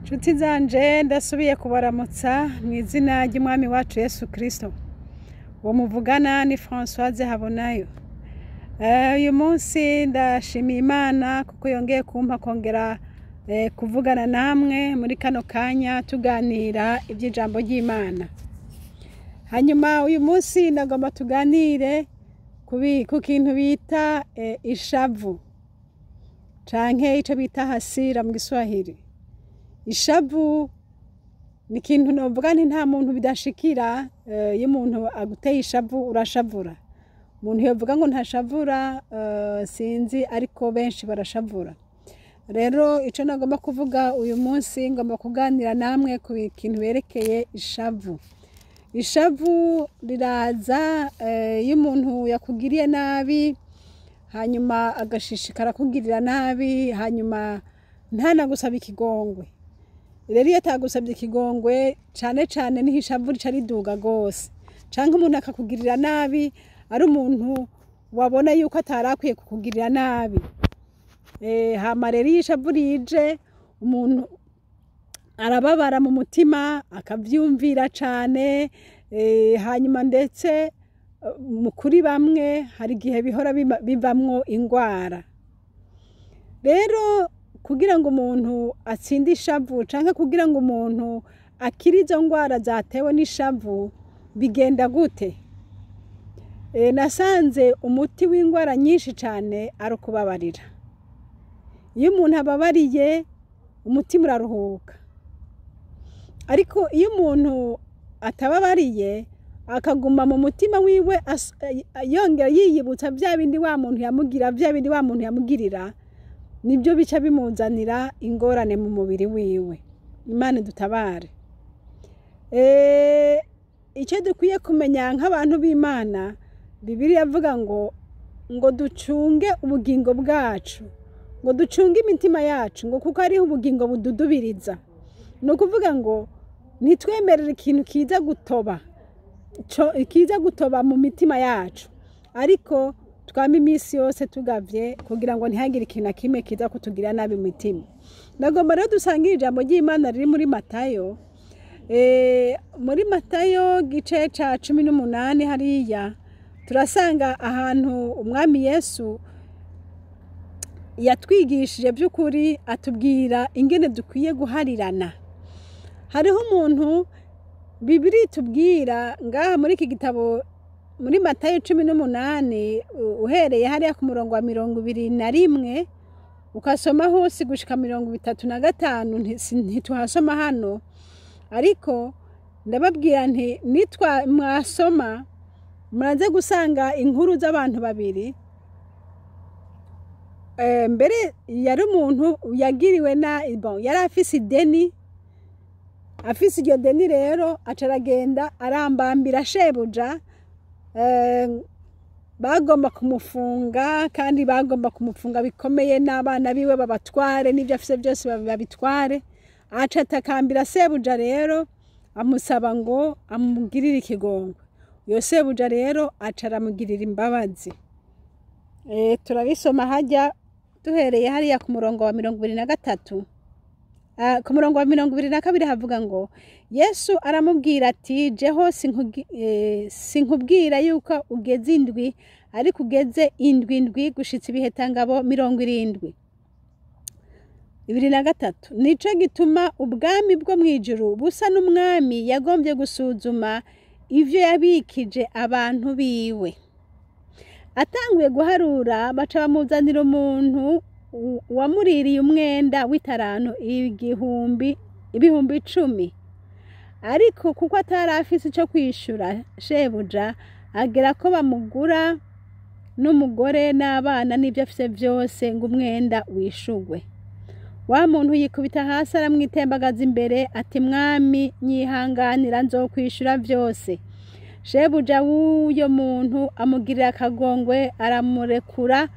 Nshuti zanje ndasubiye kubaramutsa mu izina ry'Umwami wacu Yesu Kristo. Uwo muvugana ni Françoise Habonayo. Uyu munsi ndashimiye Imana kuko yongeye kumpa kongera kuvugana namwe muri kano kanya tuganira iby'ijambo ry'Imana. Hanyuma uyu munsi ndagomba tuganire ku kintu bita ishavu canke ico bita hasira mu Giswahili. Ishavu ni ikintu novuga nti nta muntu bidashikira. Iyo umuntu aguteye ishavu urashavura. Umuntu yovuga ngo ntashavura, sinzi, ariko benshi barashavura. Rero ico nagomba kuvuga uyu munsi, ngomba kuganira namwe ku kintu berekeye ishavu. Ishavu riraza iyo umuntu yakugiriye nabi, hanyuma agashishikara kugirira nabi, hanyuma ntanagusaba ikigongwe. Rero iyo atagusabye ikigongwe, cane cane niho ishavu rica riduga gose. Canke umuntu akakugirira nabi ari umuntu wabona yuko atari akwiye kukugirira nabi. Hama rero iyo ishavu rije, umuntu arababara mu mutima, akavyumvira cane, hanyuma ndetse mu kuri bamwe hari igihe bihora bivamwo ingwara. Rero kugira ngo umuntu atsinde ishavu canke kugira ngo umuntu akire izo ngwara zatewe n'ishavu, bigenda gute? Nasanze umuti w'ingwara nyinshi cane ari ukubabarira. Iyo umuntu ababariye, umutima uraruhuka. Ariko iyo umuntu atababariye, akaguma mu mutima wiwe yongera yiyibutsa vya bindi wa muntu yamugira, vya bindi wa muntu yamugirira, nibyo bica bimuzanira ingorane mu mubiri wiwe. Imana idutabare. Icyo dukwiye kumenya nk'abantu b'Imana, Bibiliya ivuga ngo ducunge ubugingo bwacu, ngo ducunge imitima yacu, ngo kuko ariho ubugingo bududubiriza. Ni ukuvuga ngo ntitwemerere ikintu kiza gutoba, kiza gutoba mu mitima yacu, ariko twame iminsi yose tugavye kugira ngo ntihagire ikintu na kimwe kiza kutugirira nabi mu mitima. Ndagomba rero dusangire ijambo ry'Imana riri muri Matayo. Muri Matayo gice ca 18 hariya turasanga ahantu Umwami Yesu yatwigishije by'ukuri, atubwira ingene dukwiye guharirana. Hariho umuntu Bibiliya itubwira ngaha muri iki gitabo muri Matayo 18, uhereye hariya ku murongo wa 21 ukasoma hose gushika 35, ntituhasoma hano, ariko ndababwira nti nitwa mwasoma muraze gusanga inkuru z'abantu babiri. Mbere yari umuntu yagiriwe na bon, yari afise ideni, afise iryo deni rero aca aragenda arambambira shebuja. Bagomba kumufunga, kandi bagomba kumufunga bikomeye, n'abana biwe babatware, n'ibyo afise byose babitware. Aca atakambira sebuja rero, amusaba ngo amugirire ikigongwe. Uyo sebuja rero aca aramugirira imbabazi. Turabisoma hajya duhereye hariya ku murongo wa 23. Ku murongo wa 22 havuga ngo Yesu aramubwira ati jeho sinkubwira yuko ugeze indwi, ariko ugeze indwi ndwi gushitsa ibihetangabo 70. 23. Nico gituma ubwami bwo mwijuru busa n'umwami yagombye gusuzuma ivyo yabikije abantu biwe. Atanguye guharura, baca bamuzanira umuntu wamuririye umwenda w'itaranto 10,000. Ariko kuko atari afise ico kwishura shebuja, agera ko bamugura n'umugore n'abana n'ibyo afise vyose ngo umwenda wishugwe. Wa muntu yikubita hasi aramwitembagaza imbere ati mwami nyihanganira nzokwishura vyose. Shebuja w'uyo muntu amugirira akagongwe, aramurekura,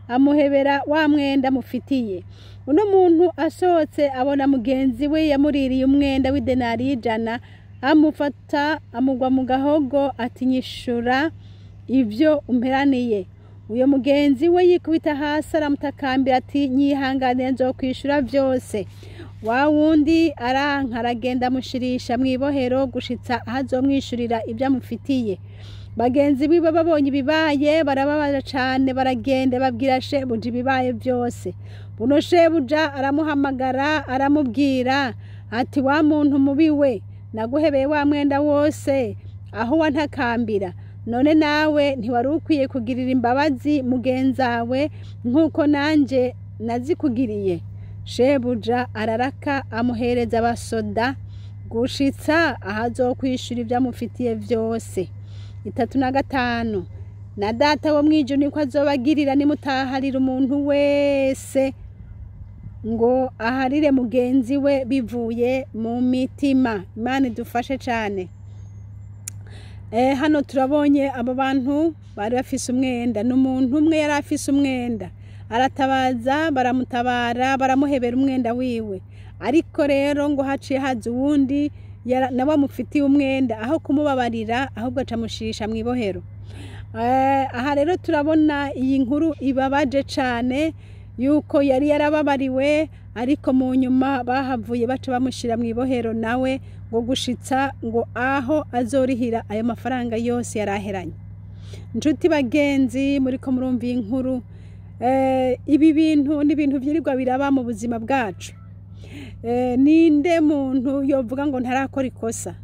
amuhebera wa mwenda mufitiye. Uno muntu asohotse abona mugenzi we yamuririye umwenda w'idenari 100, amufata amugwa mu gahogo ati nyishura ivyo umperaniye. Uyo mugenzi we yikubita hasi aramutakambira ati nyihanganire nzokwishura vyose. Wa wundi aranka, aragenda amushirisha mw'ibohero gushitsa aho azomwishurira ibyo amufitiye. Bagenzi biwe babonye ibibaye barababara cane, baragenda babwira shebuja ibibaye byose. Buno shebuja aramuhamagara, aramubwira ati: "Wa muntu mubi we, naguhebeye wa mwenda wose aho wantakambira. None nawe ntiwari ukwiye kugirira imbabazi mugenzawe nk'uko nanje nazikugiriye?" Shebuja araraka, amuhereza abasoda gushitsa aho azokwishura ibyo amufitiye vyose. 35. Na Data wo mw'ijuru niko azobagirira nimutaharira umuntu wese ngo aharire mugenzi we bivuye mu mitima. Imana idufashe cane. Hano turabonye abo bantu bari bafise umwenda. N'umuntu umwe yari afise umwenda, aratabaza, baramutabara, baramuhebera umwenda wiwe. Ariko rero ngo haciye haza uwundi nawe amufitiye umwenda, aho kumubabarira ahubwo acamushirisha mw'ibohero. Aha rero turabona iyi nkuru ibabaje cane, yuko yari yarababariwe, ariko mu nyuma bahavuye baca bamushira mw'ibohero nawe ngo gushitsa ngo aho azorihira ayo mafaranga yose yaraheranye. Nshuti bagenzi muriko murumva iyi nkuru, ibi bintu ni ibintu vyirirwa biraba mu buzima bwacu. Ninde muntu yovuga ngo ntarakora ikosa?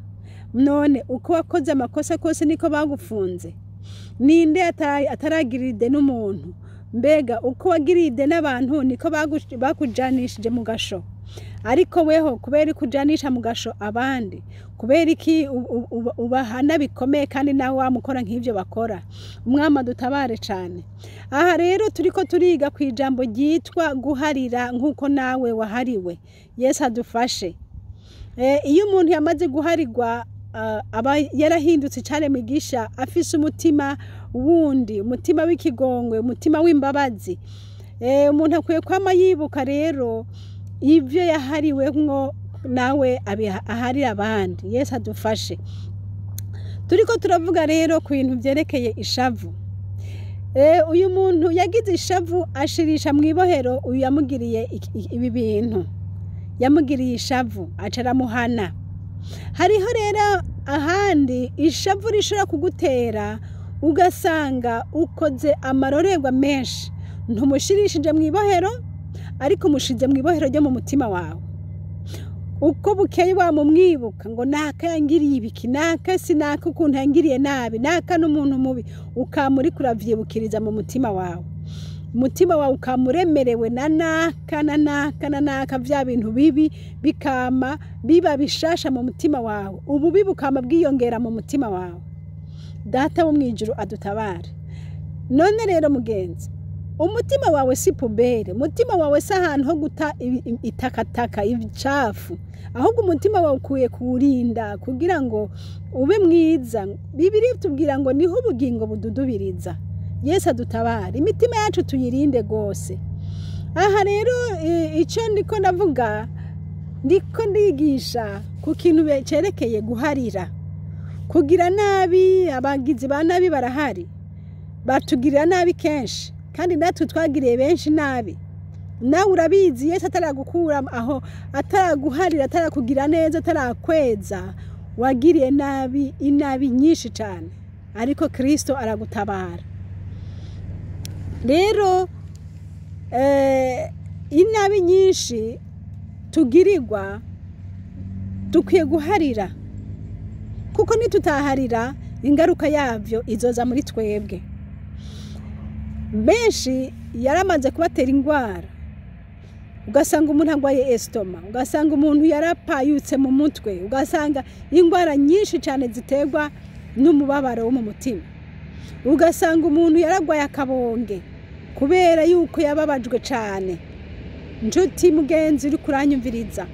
None uko wakoze amakosa kose niko bagufunze? Ninde ataragirira ideni n'umuntu? Mbega uko wagiriye ideni n'abantu niko bakujanishije mu gasho? Ariko weho kubera kujanisha mu gasho abandi, kubera iki ubahana bikomeye kandi nawe wamukora nk'ivyo bakora? Umwami adutabare cane. Aha rero turiko turiga ku ijambo ryitwa guharira nk'uko nawe wahariwe. Yesu adufashe. Iyo umuntu yamaze guharirwa, aba yarahindutse cane mwigisha, afise umutima wundi, umutima w'ikigongwe, umutima w'imbabazi. Umuntu akwiye kwama yibuka rero ivyo yahariwemwo, nawe aharira abandi. Yesu adufashe. Turiko turavuga rero ku bintu vyerekeye ishavu. Uyu muntu yagize ishavu, ashirisha mw'ibohero uyu yamugiriye ibi bintu, yamugiriye ishavu aca aramuhana. Hariho rero ahandi ishavu rishobora kugutera ugasanga ukoze amarorerwa menshi. Ntumushirishije mw'ibohero, ariko umushize mw'ibohero ryo mu mutima wawe. Uko bukeye wamumwibuka ngo naka yangiriye ibiki, naka sinaka ukuntu yangiriye nabi, naka n'umuntu mubi, ukamuriko uravyibukiriza mu mutima wawe. Umutima wawe ukamuremerewe na naka na naka na naka, vya bintu bibi bikama biba bishasha mu mutima wawe, ububi bukama bwiyongera mu mutima wawe. Data wo mw'ijuru adutabare. None rero mugenzi, umutima wawe si poubelle, umutima wawe si ahantu ho guta itakataka, ibicafu, ahubwo umutima wawe ukwiye kuwurinda kugira ngo ube mwiza. Bibiliya itubwira ngo niho ubugingo bududubiriza. Yesu adutabare, imitima yacu tuyirinde rwose. Aha rero icyo ndiko ndavuga, ndiko ndigisha ku kintu cerekeye guharira. Kugira nabi, abagizi ba nabi barahari, batugirira nabi kenshi, kandi natwe twagiriye benshi nabi. Nawe urabizi, Yesu ataragukura aho, ataraguharira, atarakugira neza, atarakweza, wagiriye nabi inabi nyinshi cyane, ariko Kristo aragutabara. Rero inabi nyinshi tugirirwa dukwiye guharira, kuko nitutaharira ingaruka yavyo izoza muri twebwe. Benshi yaramaze kubatera indwara, ugasanga umuntu arwaye estomac, ugasanga umuntu yarapayutse mu mutwe, ugasanga indwara nyinshi cyane ziterwa n'umubabaro wo mu mutima, ugasanga umuntu yaragwaye akabonge kubera yuko yababajwe cyane. Nshuti mugenzi uri kuranyumviriza,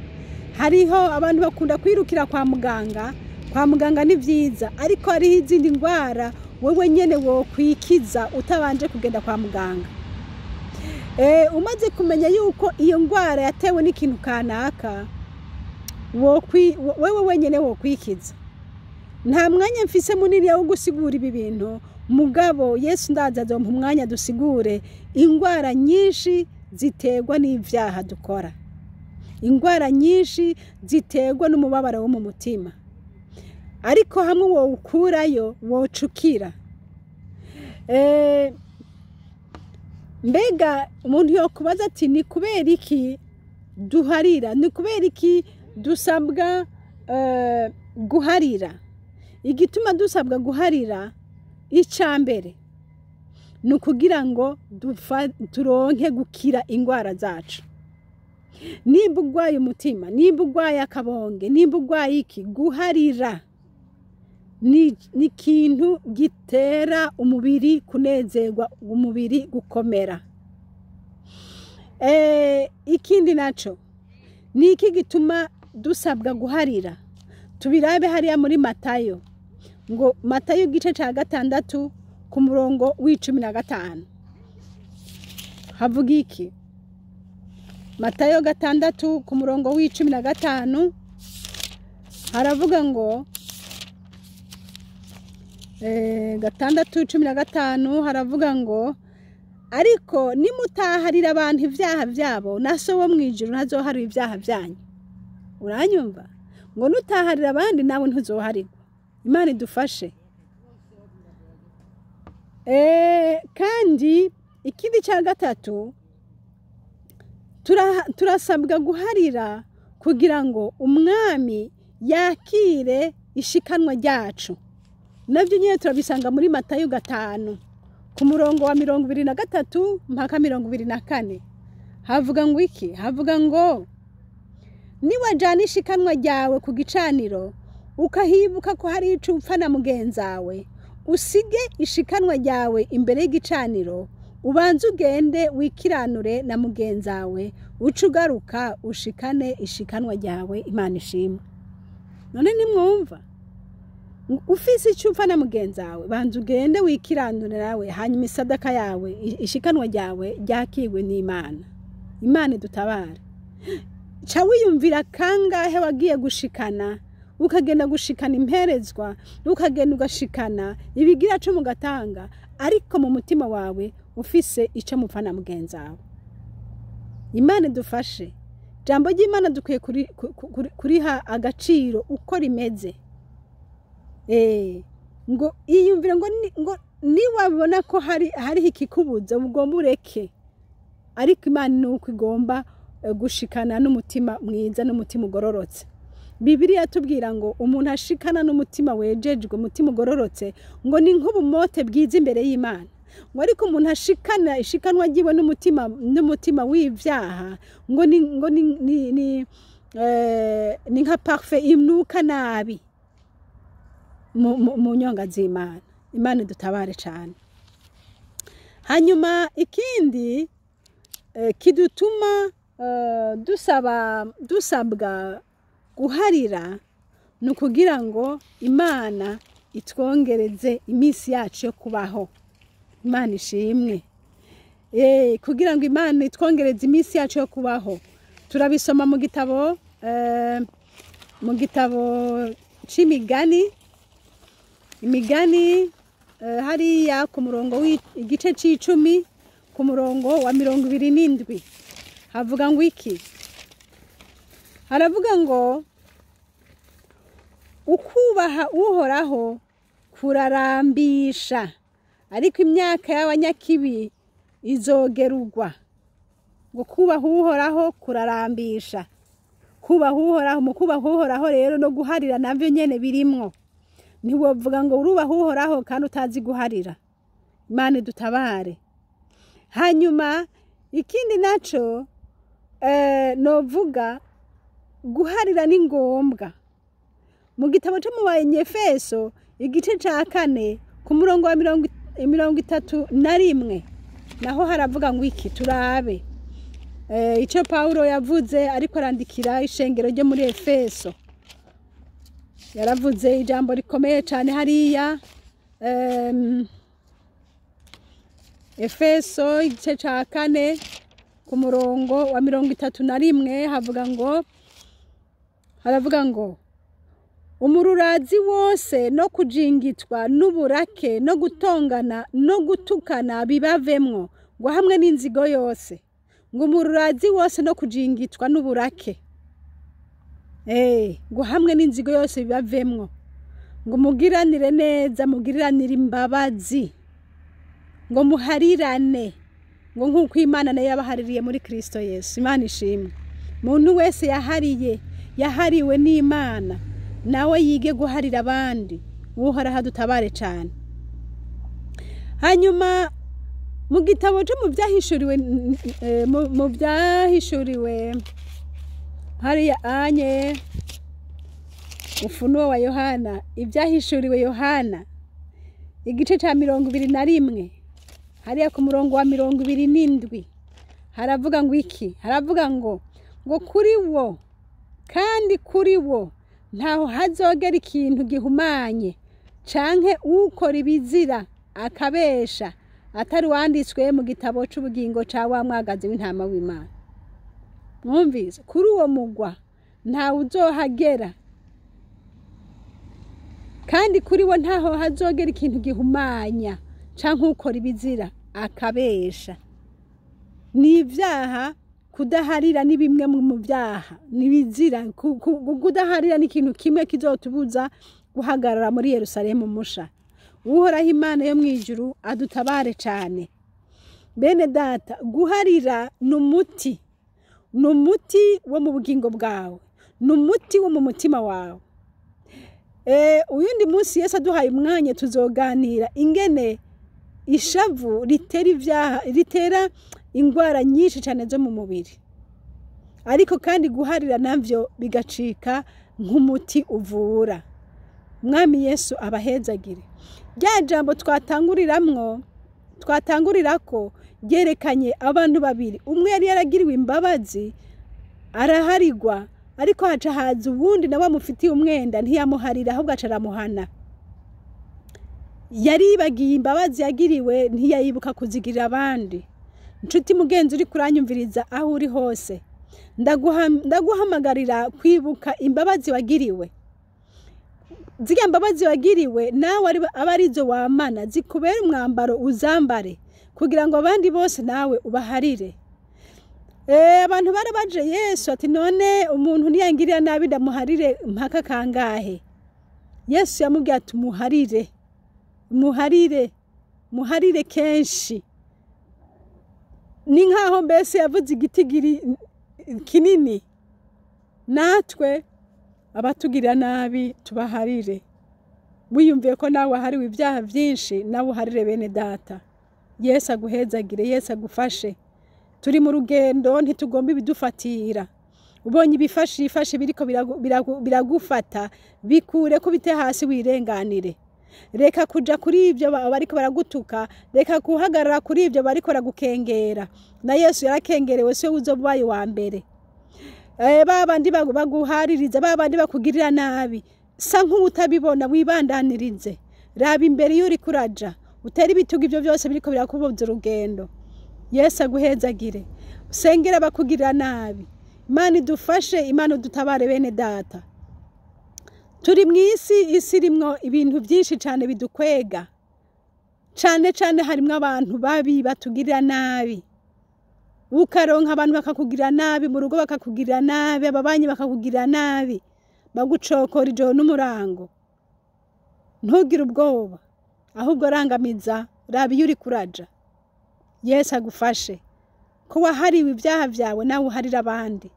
hariho abantu bakunda kwirukira kwa muganga. Kwa muganga ni vyiza, ariko hariho izindi ndwara wewe nyene wokwikiza utabanje kugenda kwa muganga. Umaze kumenya yuko iyo ndwara yatewe n'ikintu kanaka, wewe wenyene wokwikiza. Nta mwanya mfise munini wo gusigura ibi bintu, mugabo Yesu ndaza azompa umwanya dusigure indwara nyinshi ziterwa n'ivyaha dukora. Ingwara nyinshi ziterwa n'umubabaro wo mu mutima, ariko hamwe wowukurayo wocukira. Mbega umuntu yokubaza ati ni kubera iki duharira, ni kubera iki dusabwa guharira? Igituma dusabwa guharira, icya mbere ni ukugira ngo turonke gukira indwara zacu. Nimba urwaye umutima, nimba urwaye akabonge, nimba urwaye iki, guharira ni ikintu gitera umubiri kunezerwa, umubiri gukomera. Ikindi naco ni iki gituma dusabwa guharira? Tubirabe hariya muri Matayo, ngo Matayo igice cya 6 ku murongo w'15 havuga iki? Matayo 6 ku murongo w'15 haravuga ngo 6:15 haravuga ngo ariko nimutaharira abantu ibyaha byabo, na so wo mu ijuru ntazoharira ibyaha byanyu. Uranyumva? Ngo nutaharira abandi nawe ntuzoharirwa. Imana idufashe. Kandi ikindi cya 3, turasabwa guharira kugira ngo umwami yakire ishikanwa ryacu. Nabyo nyine turabisanga muri Matayo 5 ku murongo wa 23 mpaka 24. Havuga ngo iki? Havuga ngo niwajana ishikanwa ryawe ku gicaniro, ukahibuka ko hari ico upfa na mugenzawe, usige ishikanwa ryawe imbere y'igicaniro, ubanze ugende wikiranure na mugenzawe, uce ugaruka ushikane ishikanwa ryawe. Imana ishimwe. None nimwumva, ufise icyo upfa na mugenzawe, banza ugende wikiranure nawe, hanyuma isadaka yawe, ishikanwa ryawe ryakirwe n'Imana. Imana idutabare. Ca wiyumvira kangahe wagiye gushikana, ukagenda gushikana imperezwa, ukagenda ugashikana ibigira cyo mugatanga, ariko mu mutima wawe ufise icyo mupfa na mugenzawe. Imana idufashe. Jambo ry'Imana dukwiye kuriha agaciro uko rimeze. Ngo iyumvira ngo niwabona ko hariho ikikubuza ugomba ureke, ariko Imana ni uko igomba gushikana n'umutima mwiza n'umutima ugororotse. Bibiliya tubwira ngo umuntu ashikana n'umutima wejejwe, umutima ugororotse, ngo ni nk'ubumote bwiza imbere y'Imana. Ngo ariko umuntu ashikana ishikanwa ryiwe n'umutima w'ivyaha, ngo ni nka parfum inuka nabi mu nyonga z'Imana. Imana idutabare cyane. Hanyuma ikindi kidutuma dusabwa guharira ni ukugira ngo Imana itwongereze iminsi yacu yo kubaho. Imana ishimwe. Kugira ngo Imana itwongereze iminsi yacu yo kubaho. Turabisoma mu gitabo c'imigani, imigani hariya ku murongo w'igice c'icumi ku murongo wa 27 havuga ngo iki? Haravuga ngo ukubaha Uhoraho kurarambisha, ariko imyaka y'abanyakibi izogerugwa. Ngo kubaha Uhoraho kurarambisha. Kubaha Uhoraho, mu kubaha Uhoraho rero no guharira navyo nyene birimwo. Ntiwovuga ngo urubaha Uhoraho kandi utazi guharira. Imana idutabare. Hanyuma ikindi naco novuga, guharira ni ngombwa. Mu gitabo cyo mu Banyefeso igice ca 4 ku murongo wa 31 naho haravuga ngo iki? Turabe icyo Paulo yavuze ariko arandikira ishengero ryo muri Efeso. Yaravuze ijambo rikomeye cyane hariya, Efeso igice ca 4 ku murongo wa 31 havuga ngo, haravuga ngo umururazi wose no kujingitwa n'uburake no gutongana no gutukana bibavemwo, ngo hamwe n'inzigo yose. Ngo umururazi wose no kujingitwa n'uburake. Ngo hamwe n'inzigo yose bibavemwo, ngo mugiranire neza, mugiriranire imbabazi, ngo muharirane, ngo nk'uko Imana nayo yabahaririye muri Kristo Yesu. Imana ishimwe. Umuntu wese yahariye, yahariwe n'Imana, nawe yige guharira abandi. Uhoraho adutabare cyane. Hanyuma mu gitabo cyo mu byahishuriwe hariya anye Ufunuo wa Yohana, ibyahishuriwe Yohana igice cya 21, hariya ku murongo wa 27, haravuga ngo iki? Haravuga ngo kuri wo, kandi kuri wo ntaho hazogera ikintu gihumanye, canke ukora ibizira akabesha, atari wanditswe mu gitabo c'ubugingo ca wa mwagazi w'intama w'Imana. Mwumvise, kuri uwo mugwa ntawe uzohagera, kandi kuri wo ntaho hazogera ikintu gihumanya canke ukora ibizira akabesha. Ni ibyaha kudaharira, ni bimwe mu byaha, ni bizira. Kudaharira ni ikintu kimwe kizotubuza guhagarara muri Yerusalemu musha. Uhoraho Imana yo mwijuru adutabare cyane. Bene data, guharira ni umuti, ni umuti wo mu bugingo bwawe, ni umuti wo mu mutima wawe. Uyundi munsi Yesu aduhaye umwanya tuzoganira ingene ishavu ritera ibyaha, ritera ingwara nyinshi cyane zo mu mubiri, ariko kandi guharira navyo bigacika nk'umuti uvura. Mwami Yesu abahezagire. Rya jambo twatangurirako ryerekanye abantu babiri, umwe yari yaragiriwe imbabazi araharigwa, ariko haca haza uwundi nawe amufitiye umwenda ntiyamuharira, ahubwo aca aramuhana. Yaribagiye imbabazi yagiriwe, ntiyayibuka kuzigirira abandi. Nshuti mugenzi uri kuranyumviriza aho uri hose, ndaguhamagarira kwibuka imbabazi wagiriwe. Zirya mbabazi wagiriwe nawe aba arizo wamana, zikubera umwambaro uzambare, kugira ngo abandi bose nawe ubaharire. Abantu barabaje Yesu ati none umuntu niyangirira nabi ndamuharire mpaka kangahe? Yesu yamubwiye ati muharire, muharire, muharire kenshi. Ni nkaho mbese yavuze igitigiri kinini. Natwe abatugirira nabi tubaharire. Wiyumviye ko nawe wahariwe ibyaha byinshi, nawe uharire bene data. Yesu aguhezagire, Yesu agufashe. Turi mu rugendo, ntitugomba ibidufatira. Ubonye ibifashe biriko biragufata, bikure kubite hasi wirenganire. Reka kuja kuri ibyo bariko baragutuka, reka guhagarara kuri ibyo bariko baragukengera. Na Yesu yarakengerewe, siwe uzobaye wa mbere. Babandi baguhaririza, babandi bakugirira nabi, sa nk'utabibona, wibandanirize. Raba imbere iyo uri kuraja, utera ibitugu ibyo byose biriko birakubuza urugendo. Yesu aguhezagire. Usengera abakugirira nabi. Imana idufashe, Imana udutabare bene data. Turi mu isi, isi irimwo ibintu byinshi cyane bidukwega. Cyane cyane harimwo abantu babi batugirira nabi. Ukaronka abantu bakakugirira nabi, mu rugo bakakugirira nabi, ababanyi bakakugirira nabi, bagucokora ijoro n'umurango. Ntugire ubwoba, ahubwo rangamiza, raba iyo uri kuraja. Yesu agufashe. Ko wahariwe ibyaha byawe, nawe uharira abandi.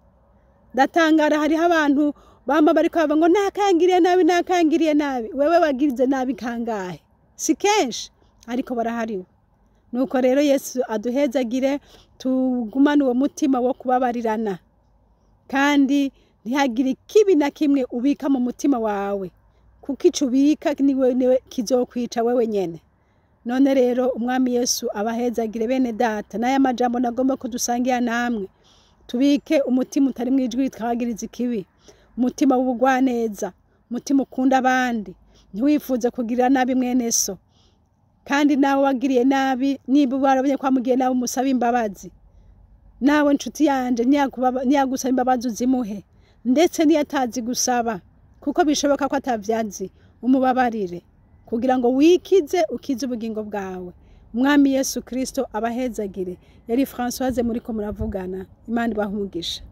Ndatangara hariho abantu bamba bariko bavuga ngo nakangiriye nabi, nakangiriye nabi. Wewe wagirize nabi kangahe? Si kenshi, ariko barahariwe. Nuko rero Yesu aduhezagire, tugumane uwo mutima wo kubabarirana, kandi ntihagire ikibi na kimwe ubika mu mutima wawe, kuko ico ubika niwe kizokwica wewe nyene. None rero Umwami Yesu abahezagire bene data. N'aya majambo nagomba kudusangira namwe, tubike umutima utari mwijwi twagiriza ikibi, umutima w'ubugwaneza, umutima ukunda abandi, ntiwifuze kugirira nabi mwene so. Kandi nawe wagiriye nabi, niba warabonye ko wamugiye nabi, umusabe imbabazi. Nawe nshuti yanje, niyagusaba imbabazi uzimuhe, ndetse niyo atazi gusaba, kuko bishoboka ko atavyazi, umubabarire, kugira ngo wikize, ukize ubugingo bwawe. Umwami Yesu Kristo abahezagire. Yari Françoise muriko muravugana. Imana ibahe umugisha.